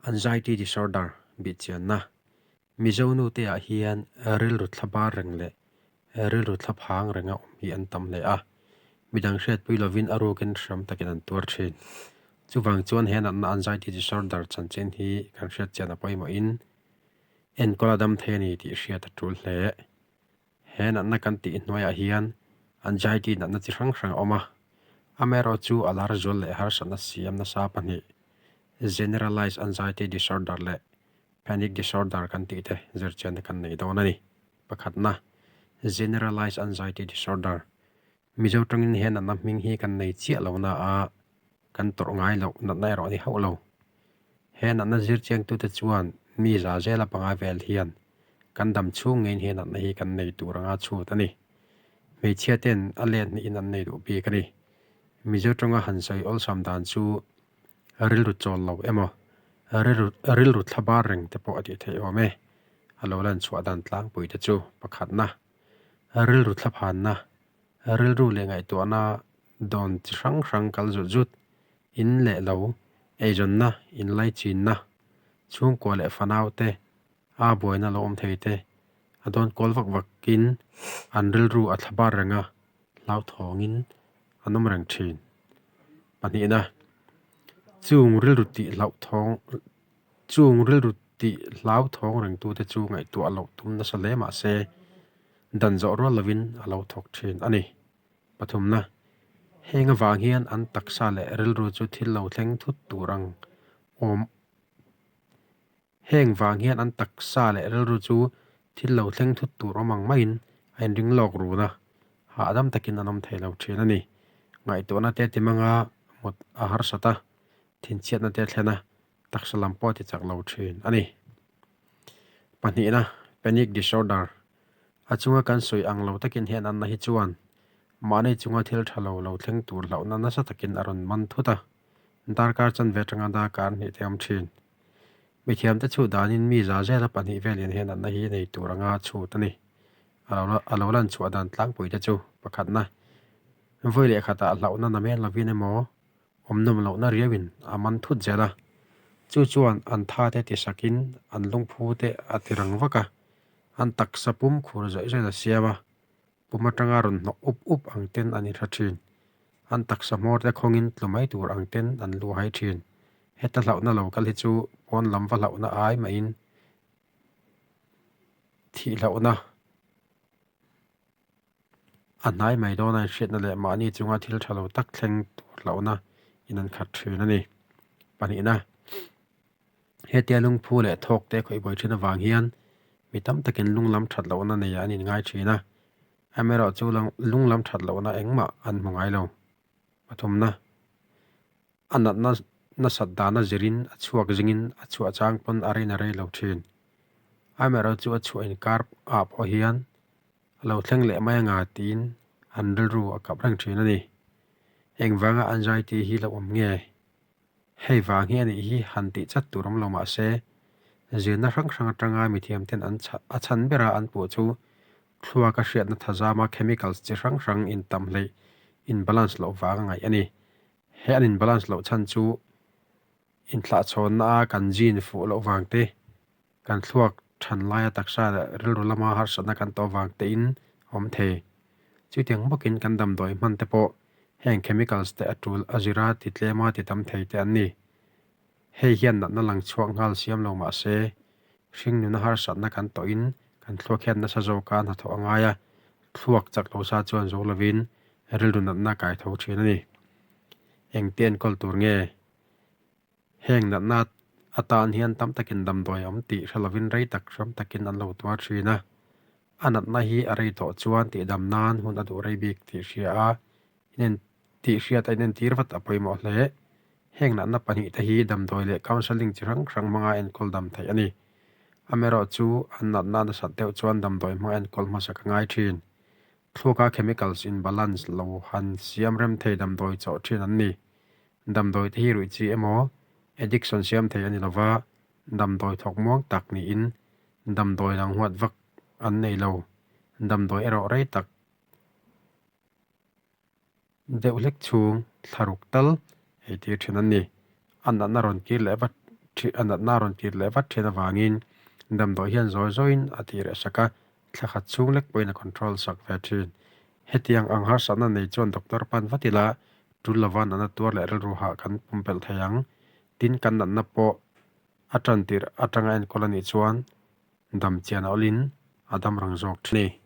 Anxiety disorder bihchianna Mizo nute ah hian rilru thla bar reng leh rilru thla phang renga awm hi an tam hle a, midang hriatpui lovin a rukin hram takin an tuar thin. Chuvang chuan he natna anxiety disorder chanchin hi kan hriatchian a pawimawhin enkawl a dam thei a ni tih hriat a tul hle. He natna kan tih hnuaiah hian anxiety natna chi hrang hrang a awm a, amaherawh chu a lar zual leh harsatna siam nasa pahnih, generalized anxiety disorder leh panic disorder kan tih te zirchianna kan nei dawn a ni. Pakhatna, generalized anxiety disorder. Mizo tangin he natna hming hi kan nei chiah lo na a, kan tawrh ngai loh natna erawh a ni hauh lo. He natna zir chiangtute chuan mi za zela panga vel hian kan dam chhung ngeiin he natna hi kan nei tur anga chhut a ni. Hmeichhia ten a let hnihin an nei duh bik a ni. Mizo tawnga han sawi awlsam dan chu rilru chawl lo emaw, rilru thla bar reng te pawh a tih theih awm e. A lo lan chhuah dan tlangpui te chu pakhatna. Rilru thlaphanna, rilru leh ngaihtuahna dawn chi hrang hrang kal zut zut, in leh lo, eizawnna, inlaichinna, chhungkua leh fanau te, a buaina lo awm thei te, a dawn kual vak vakin an rilru a thla bar reng a, hlauthawngin an awm reng thin. Pahnihna, chung rilru tih hlauhthawng Chung rilru tih hlauthawng rengtute chu ngaihtuah loh tum nasa hle mah se, dan zawh rual lovin a lo thawk thin a ni. Pathumna, Heng avang hian an taksa leh rilru chu thil lo thleng thut tur ang awm Heng vang hian an taksa leh rilru chu thil lo thleng thut tur awm ang maiin a inring lawk run a, hahdam takin an awm thei lo thin a ni. Ngaihtuahna te ti manga mut a harsat a, thinchhiatna te a thlen a, taksa lam pawh a ti chak lo thin a ni. Pahnihna, Panic disorder, A chunga kan sawi ang lo takin hian anna hi chuan mahni chunga thil tha lo lo thleng tur hlauhna nasa takin a rawn man thut a, darkar chanve atanga darkar hnih te awm thin. Mithiamte chhut danin mi za zela pahnih velin hian anna hi nei tur anga chhut a ni. A lo lan chhuah dan tlangpui te chu pakhatna, vawi leh khatah hlauhna namen lovin emaw Awm nawm lohna riauin a man thut zel a, chu chuan an tha te ti sakin an lungphu te a ti rang vak a, an taksa pum khur zawih zawih a siam a, pum atanga rawn hnawh up up ang ten an inhra thin. An taksa hmawr te khawngin tlu mai tur ang ten an lu hai thin. Heta hlauhna lo kal hi chu pawn lam va hlauhna ai mahin thih hlauhna. A hnai mai dawn a inhriatna leh mahni chunga thil tha lo tak thleng tur hlauhna in an khat thin a ni. Pahnihna, hetia lungphu leh thawk te khawih buai thin avang hian mi tam takin lung lam that lohna neiah an inngai thin a, amaherawhchu lung lam that lohna engmah an hmu ngai lo. Pathumna, a natna nasat dana zirin a chhuak zingin a chhuah chang pawn a rein a rei lo thin. Amaherawhchu a chhuah inkar ah pawh hian a lo thleng leh mai anga tiin an rilru a kap reng thin a ni. Engvanga anxiety hi lo awm nge? Hei vang hi a nih hi han tih chat tur awm lo mah se, zirna hrang hrang atanga mithiam ten an a chhan bera an puh chu thluaka hriatna thazama chemicals chi hrang hrang intam hleih in balance loh vang a ngaih a ni. He an in balance loh chhan chu inthlahchhawnna a kan gene fuh loh vang te, Kan thluak than laia taksa leh rilru lama harsatna kan tawh vang tein a awm thei. Chutiang bawkin kan damdawi hman te pawh heng chemicals te a tul a zira ti tlema ti tam thei te an ni. Hei hian natna lang chhuak nghal siam lo mah se, hringnuna harsatna kan tawhin kan thluak hian nasa zawka hnathawh a ngai a, thluak chak lo sa chuan zo lovin rilru natna kai tho thin a ni. Engte enkawl tur nge? Heng natna atan hian tam takin damdawi a awm tih hre lovin rei tak hram takin an lo tuar thin a. A natna hi a rei tawh chuan tihdam nan hun a duh rei bik tih hria a, inen tih hriat a inentir vat a pawimawh hle. Heng natna pahnih te hi damdawi leh counselling chi hrang hrang hmanga enkawl dam theih a ni. Amaherawhchu an natna nasat deuh chuan damdawi hmanga enkawl hmasak a ngai thin. Thluaka chemicals in balance lo han siam rem thei damdawi chawh thin an ni. Damdawi te hi ruih chi emaw addiction siam thei a ni lova, damdawi thawk muang tak niin damdawi lang huat vak an nei lo. Damdawi erawh rei tak. deuh hlek chhung thlaruk tal ei tir thin an ni. A natna rawn kir leh vat a natna rawn kir leh vat thin avangin damdawi hian zawi zawiin a tih reh sak a, thla khat chhung lek pawhin a control sak ve thin. Hetiang ang harsatna nei chuan doctor pan vat ila tul lova natna tuar leh rilru hah kan pumpelh thei ang. Tin, kan natna pawh a tan tirh atanga enkawl a nih chuan dam chian a awlin a dam rang zawk thin a ni.